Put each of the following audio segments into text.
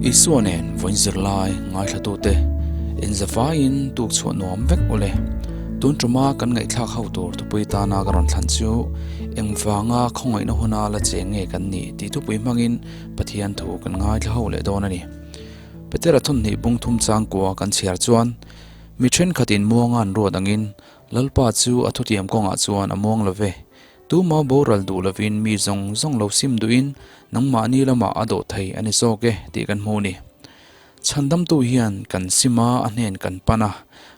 Isua nen vawiin zirlai ngaithlatute inzavaiin tuk chhuah nuam vek ule. Tun tuma kan ngaihthlak ho tur thupui tana ka rawn thlan chu engvanga khawngaihna huna la cheng nge kan nih tih thupui hmangin Pathian thu kan ngaithla ho leh dawn a ni. Petera thawmhnih bung thum changkua kan chhiar chuan mi thenkhatin muanga an ruat angin Lalpa chu a thutiam kawngah chuan a muang lo ve. Tuma boral duh lovin mi zawng zawng lo sim duhin nangmahni lamah a dawh thei a ni zawk e tih kan hmu ni. Chhandamtu hian kan sim a, a hnen kan pan a,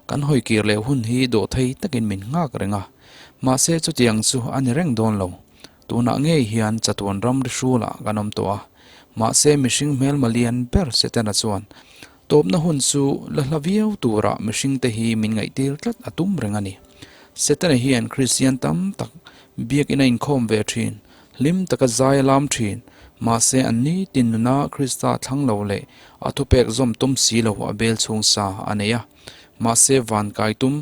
kan hawi kir leh hun hi dawh thei takin min nghak reng a. Mahse chutiang chu a ni reng dawn lo. Tunah ngei hian chatuan ram ri hrulah kan awm tawh a. Mahse mihring hmelma lian ber Setana chuan tawpna hun chu la hla viau turah mihringte hi min ngaihtir tlat a tum reng a ni. Setana hian Kristian tam tak biakina inkhawm ve thin, hlim taka zai a lam thin, mahse an nitin nuna Krista thlang lo leh a thupek zawm tum si lo a bel chhung sa a nei a. Mahse van kai tum,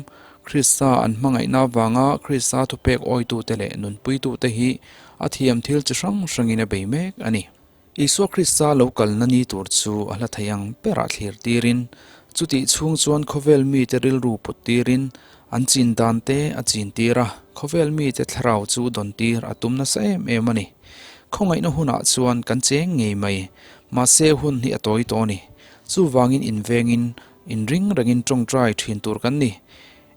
Krista an hmangaihna avanga Krista thupek awitute leh nunpuitute hi a thiam thil chi hrang hrangin a bei mek a ni. Isua Krista lo kalna ni tur chu a hla thei ang berah thlir tirin, chutih chhung chuan khawvel mite rilru put tirin an chin dan te a chin tir a, khawvel mite thlarau chu dawn tir a tum nasa em em a ni. Khawngaihna hunah chuan kan cheng ngei mai, mahse hun hi a tawi tawh a ni. Chuvangin invengin, inring rengin tawngtai thin tur kan ni.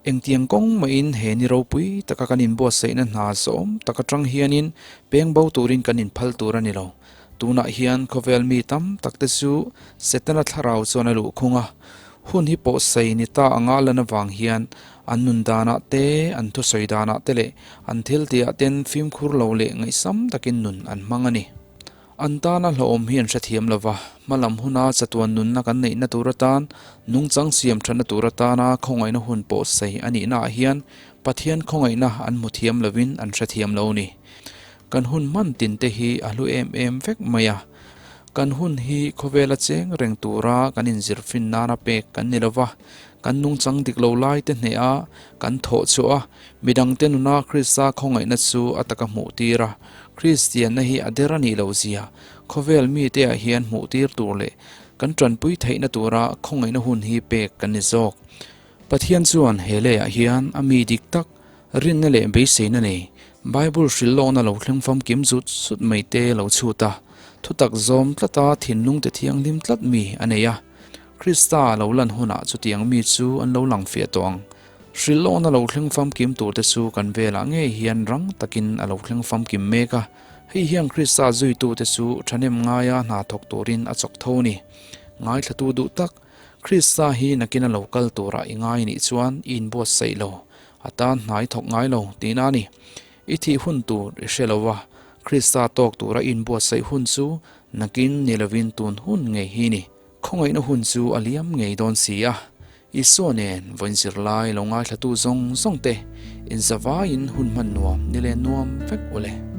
Engtiang kawng mahin he ni ropui taka kan inbuatsaihna hna zawm tak atang hianin peng bo turin kan inphal tur a ni lo. Tunah hian khawvel mi tam takte chu Setana thlarau chuan a luhkhung a, hun hi pawhsei ni ta anga lan avang hian an nun danah te, an thusawi danah te leh an thiltihah ten fimkhur lo leh ngaihsam takin nun an hmang a ni. An tana hlauhawm hi an hrethiam lo va, hmalam huna chatuan nunna kan neihna tur atan, nungchang siam thatna tur atana khawngaihna hun pawh sei a nihnaah hian Pathian khawngaihna an hmu thiam lovin an hrethiam lo ni. Kan hun hman tin te hi a hlu em em vek mai a. Kan hun hi khawvela cheng reng tura kan inzir fin nana pek kan ni lo va, kan nungchang dik lo lai te hneha kan thawh chhuah a, midangte nuna Krista khawngaihna chu a taka hmuh tir a. Kristianna hi a der a nih loh zia khawvel mite ah hian hmuh tir tur leh kan tanpui theihna tura khawngaihna hun hi pek kan ni zawk. Pathian chuan he leiah hian a mi dik tak, rinna leh beiseina nei, Bible hrilhlawkna lo thleng famkim zut zut mai te lo chhut a, thutak zawm tlata thinlung te thianghlim tlat mi a nei a. Krista lo lan hunah chutiang mi chu an lo lang fiah tawh ang. Hrilhlawkna lo thleng famkim turte chu kan velah ngei hian rang takin a lo thleng famkim mek a, hei hian Krista zuitute chu thahnem ngaia hna thawk turin a chawk tho a ni. Ngaithlatu duh tak, Krista hi nakina lo kal turah i ngai nih chuan i inbuatsaih lo, a tan hnai thawk ngai lo tihna a ni. I thih hun tur i hre lo va, Krista tawk tura i inbuatsaih hun chu nakin ni lovin tun hun ngei hi ni. Khawngaihna hun chu a liam ngei dawn si a, Isua nen vawiin zirlai lo ngaithlatu zawng zawng te inzavaiin hun hman nuam ni leh nuam vek ule.